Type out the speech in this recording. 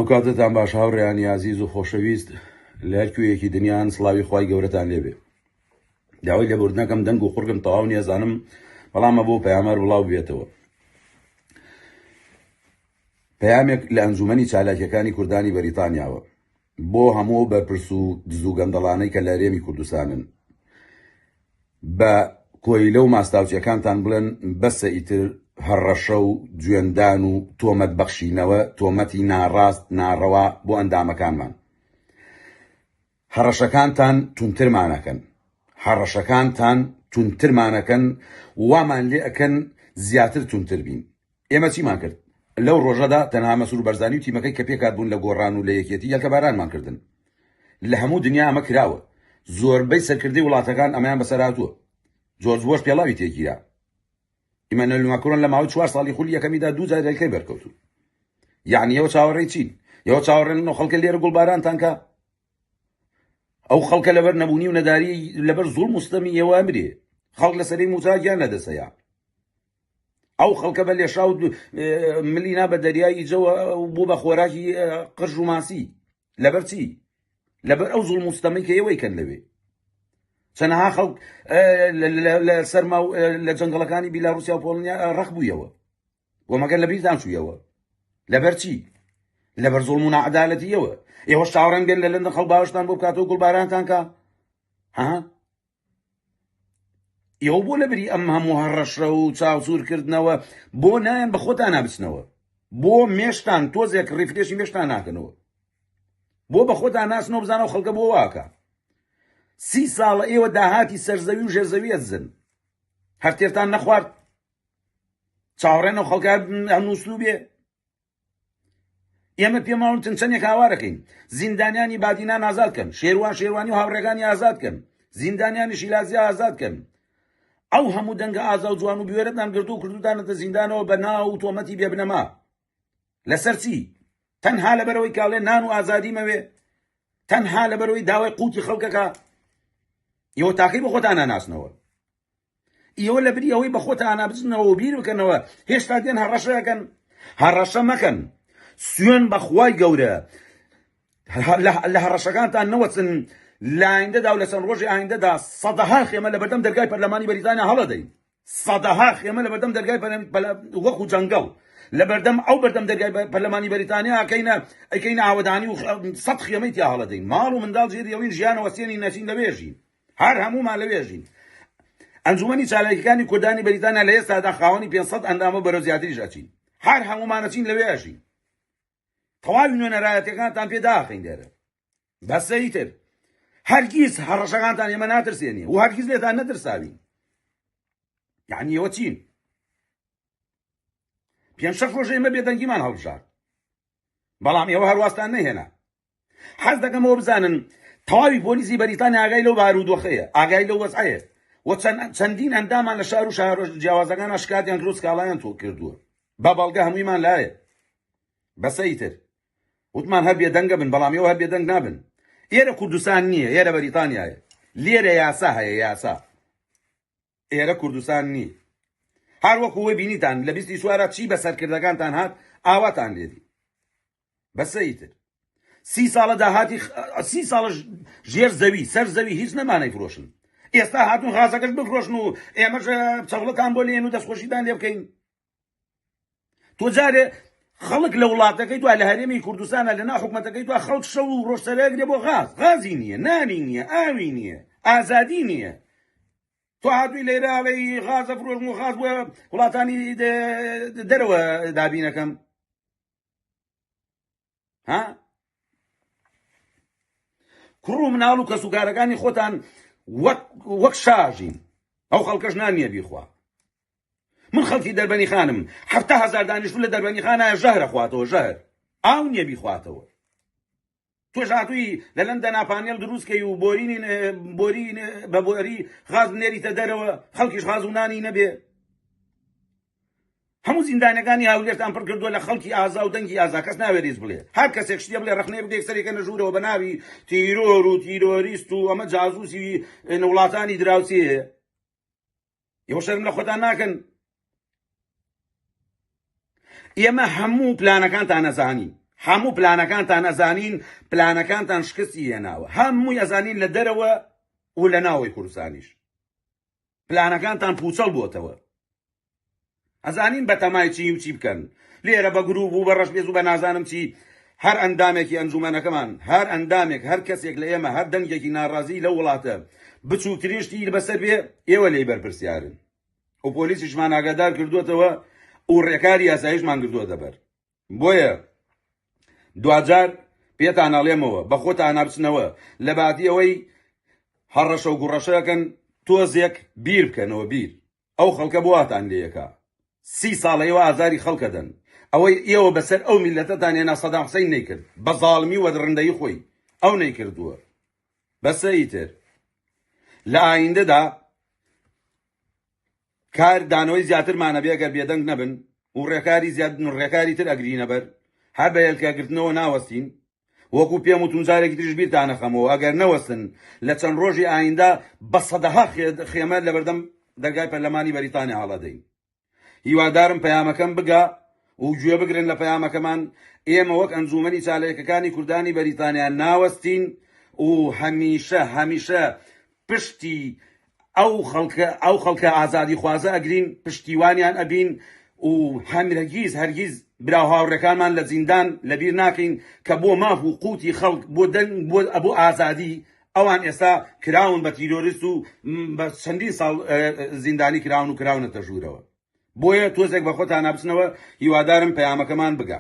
ئەو کاتەتان باش هاوڕێیانی ئازیز و خۆشەویست لە هەر کوێیەکی دنیان سڵاوی خوای گەورەتان لێبێ داوای لێبوردنەکەم دەنگ و قوڕگم تەواو نیەزانم بەڵامە بۆ پەیامەر بڵاو بێتەوە پەیامێک لە ئەنجومەنی چالاکیەکانی کوردانی بەریتانیاوە بۆ هەموو ئەو بەرپرس و دز و گەندەڵانەی کە لە هەرێمی کوردستانن بە کۆیلە و ماستاوچیەکانتان بڵێن بەسە ئیتر هەڕەشە و جوێندان و تۆمەت بەخشینەوە تۆمەتی ناڕاست ناڕەوا بۆ ئەندامەکانمان هەڕەشەکانتان توندترمانەکەن هەڕەشەکانتان توندترمانەکەن وامان لێ ئەکەن زیاتر توندتر بین ئێمە چیمان کرد لەو ڕۆژەدا تەنها مەسرور بەرزانی و تیمەکەی کە پێکات بوون لە گۆڕان و لە یەکێتی یەلکەبارانمان کردن لە هەموو دنیا ئەمە کراوە زۆربەی سەرکردەی وڵاتەکان ئەمەیان بەسەر هاتووە جۆرج بۆش پێڵاوی تێگیرا ئیمانوێل ماکرۆن لە ماوەی چوار ساڵی خولی یەکەمیدا دوو جار هێلکەی بەرکەوتوو یعنی ئێوە چاوەڕێی چین ئێوە چاوەڕێن ئەو خەڵکە لێرە گوڵبارانتان کە ئەو خەڵکە لەبەر نەبوونی و نەداری لەبەر زوڵم و ستەمی ئێوە ئەمرێ خەڵک لەسەری موچە گیان لەدەسەیە ئەو خەڵکە بە لێشاو ملی نا بە دەریای ئیجەوە بوو بە خۆراکی قرژ و ماسی لەبەر چی لەبەر ئەو زوڵم و ستەمەی کە ئێوەی کەن لەوێ چەنەها خەڵک لە سەرما و لە جەنگەڵەکانی بیلاروسیا و پۆڵنیا ڕەق بوویەوە و مەگەر لە بیرتان چوویەوە لەبەر چی لەبەر زوڵم و ناعەدالەتیەوە ئێوە چاوەڕێن بێن لە لەندەن خەڵک باوەشتان بۆ بکاتەوە گوڵبارانتان کە ها ئێوە بۆ لەبری ئەم هەموو هەڕەشە و چاوسوورکردنەوە بۆ نایەن بە خۆتان بچنەوە بۆ مێشتان تۆزێک refresh ی مێشتان ناکەنەوە بۆ بە خۆتان ناسنەوە بزانەوە خەڵکە بۆ واکە سی ساڵە ئێوە داهاتی سەرزەوی و ژێرزەوی ئەدزن هەر تێرتان نەخوارد چاوەڕێن ئەو خەڵکە هەنووسلو بێ ئێمە پێماون چەندێک هاوارەکەین زیندانیانی بادینان ئازاد کەن شێروان شێروانی و هاوڕێکانی ئازاد کەن زیندانیانی شیلازیا ئازاد کەن ئەو هەموو دەنگە ئازا و جوان و بوێرەتان گرتو و کردوتانەتە زیندانەوە بە ناو و تۆمەتی بێبنەما لەسەر چی تەنها لەبەرەوەی کاڵێ نان و ئازادی مەوێ تەنها لەبەرەوەی داوای قوتی خەڵکەکە ئێوە تاقی بە خۆتان ناناسنەوە ئێوە لە بری ئەوەی بە خۆتانا بچنەوە و بیر بکەنەوە هێشتا دێن هەڕەشە ئەکەن هەڕەشە مەکەن سوێن بە خوای گەورە لە هەڕەشەکانتان نەوەچن لە ئایندەدا و لە چەند ڕۆژی ئایندەدا سەدەها خێمە لە بەردەم دەرگای پەرلەمانی بەریتانیا هەڵەدەین سەدەها خێمە لە بەردەم دەرگای وەکو جەنگەڵ لە بەردەم ئەو بەردەم دەرگای پەرلەمانی بەریتانیا ئەکەینە ئەیکەینە ئاوەدانی و سەد خێمەی تیا هەڵەدەین ماڵ و منداڵ ژێری ئەوین ژیانەوە سێنی نەچین لەوێژین هەر هەموومان لەوێ ژین. ئەنجومەنی چالاکیەکانی کوردانی بەریتانیا لە ئێستادا خاوەنی 500 ئەندامە بەرەو زیاتریش ئەچین. هەر هەموومان ئەچین لەوێ ئەژین. تەواوی نوێنەرایەتیەکانتان پێ داخەین لێرە. بەسە ئیتر. هەرگیز هەڕەشەکانتان ئێمە ناترسێنێ و هەرگیز لێتان نەترساوین. یعنی ئێوە چین؟ پێنج شەش ڕۆژ ئێمە بێدەنگیمان هەڵبژارد. بەڵام ئێوە هەرواستان نەهێنا. حەز دەکەم ئەوە بزانن تەواوی پۆلیسی بەریتانیا ئاگای لەو بارودۆخەیە، ئاگای لەو وەزعەیە و چەندین ئەندامان لە شار و شارۆ جیاوازەکانە شکاتیان کرد و سکاڵایان تۆ کردووە بە بەڵگە هەموویمان لایە بەسە ئیتر وتمان هەر بێدەنگە بن بەڵام ئێوە هەر بێدەنگ نابن ئێرە کوردستان نییە ئێرە بەریتانیایە لێرە یاسا هەیە یاسا ئێرە کوردستان نییە هەر وەکو وەی بینیتان لە بیستی سوارە چی بە سەرکردەکانتان هات ئاواتان لێدی بەسە ئیتر سی ساڵە داهاتی سی ساڵە ژێر زەوی سەر زەوی هیچ نەمانەی فرۆشن ئێستا هاتون غازەکەش بفرۆشن و ئێمەش چەوڵەتان بۆ لێن و دەستخۆشیتان لێ بکەین تۆ جارێ خەڵک لە وڵاتەکەی تو لە هەرێمی کوردستانە لە ناو حکومەتەکەی تو خەڵک شەو و ڕۆژ سەرەگرێ بۆ غاز غازی نییە نانی نییە ئاوی نییە ئازادی نییە تۆ هاتووی لێرە ئەڵێی غازە فرۆشم و غاز بۆ وڵاتانی دەرەوە دابینەکەم ها کوڕ و مناڵ و کەسوکارەکانی خۆتان وەک وەک شاژین ئەو خەڵکەش نانیە بیخوا من خەڵکی دەربەنی خانم 70هزار دانیشتوو لە دەربەنی خانە ژەهرە خواتەوە ژەهر ئاو نییە بیخواتەوە تۆش هاتووی لە لەندەنا پانێڵ دروست کەی و بۆرینی بۆری بە بۆری غاز نێریتە دەرەوە خەڵکیش غاز و نانی نەبێ هەموو زیندانەکانی هەولێرتان پڕ کردووە لە خەڵکی ئازا و دەنگی ئازا کەس ناوێریز بڵێ هەر کەسێک شتێ بڵێ ڕەخنەی بگرێ سەرێکە نەژوورەوە بە ناوی تیرۆر و تیرۆریست و ئەمە جاسوسی وڵاتانی دراوسێ ئێوە شەرم لە خۆتان ناکەن ئێمە هەموو پلانەکانتان نەزانین. هەموو پلانەکانتان ئەزانین، پلانەکانتان شکستی هێناوە، هەمووی ئەزانین لە دەرەوە و لە ناوەوەی کوردستانیش پلانەکانتان پوچەڵ بۆتەوە. ئەزانین بەتەمای چی و چی بکەن لێرە بە گروپ و بە ڕەشپێست و بە نازانم چی. هەر ئەندامێکی ئەنجومەنەکەمان، هەر ئەندامێک، هەر کەسێک لە ئێمە، هەر دەنگێکی ناڕازی لەو وڵاتە بچووکترین شتی بەسەر بێ، ئێوە لێی بەرپرسیارن و پۆلیسیشمان ئاگادار کردووەتەوە و ڕێکاری یاساییشمان گرتووەتە بەر. بۆیە دواجار پێتان ئەڵێمەوە بە خۆتانا بچنەوە، لە باتی ئەوەی هەڕەشە و گوڕەشەکەن تۆزێک بیر بکەنەوە، بیر ئەو خەڵکە بۆ واتان لێیەکا. سی ساڵە ئێوە ئازاری خەڵک ئەدەن. ئەوەی ئێوە بەسەر ئەو میللەتەتان هێنا سەدام حسین نەیکرد. بە زاڵمی و دڕندەیی خۆی ئەو نەیکردووە. بەسە ئیتر. لە ئایندەدا کار دانەوەی زیاترمان ئەبێ گەر بێدەنگ نەبن و ڕێکاری زیاد ڕێکاری تر ئەگرینە بەر. هەر بە هێلکە گرتنەوە ناوەستین. وەکو پێم وتون جارێکی تریش بیرتان ئەخەمەوە ئەگەر نەوەستن لە چەند ڕۆژی ئایندە بە سەدەها خێمە لەبەردەم دەرگای پەرلەمانی بەریتانیا هەڵەدەین. هیوادارم پەیامەکەم بگا و گوێ بگرن لە پەیامەکەمان. ئێمە وەک ئەنجومەنی چالاکەکانی کوردانی بەریتانیا ناوەستین و هەمیشە هەمیشە پشتی ئەو خەڵکە ئەو خەڵکە ئازادیخوازە ئەگرین، پشتیوانیان ئەبین و هەرگیز هەرگیز برا و هاوڕێکانمان لە زیندان لەبیر ناکەین کە بۆ ماف و قوتی خەڵک بۆ دەنگ بۆ بۆ ئازادی ئەوان ئێستا کراون بە تیرۆریست و بە چەندین ساڵ زیندانی کراون و کراونەتە ژوورەوە. بۆیە تۆزێک بە خۆتانا بچنەوە، هیوادارم پەیامەکەمان بگا.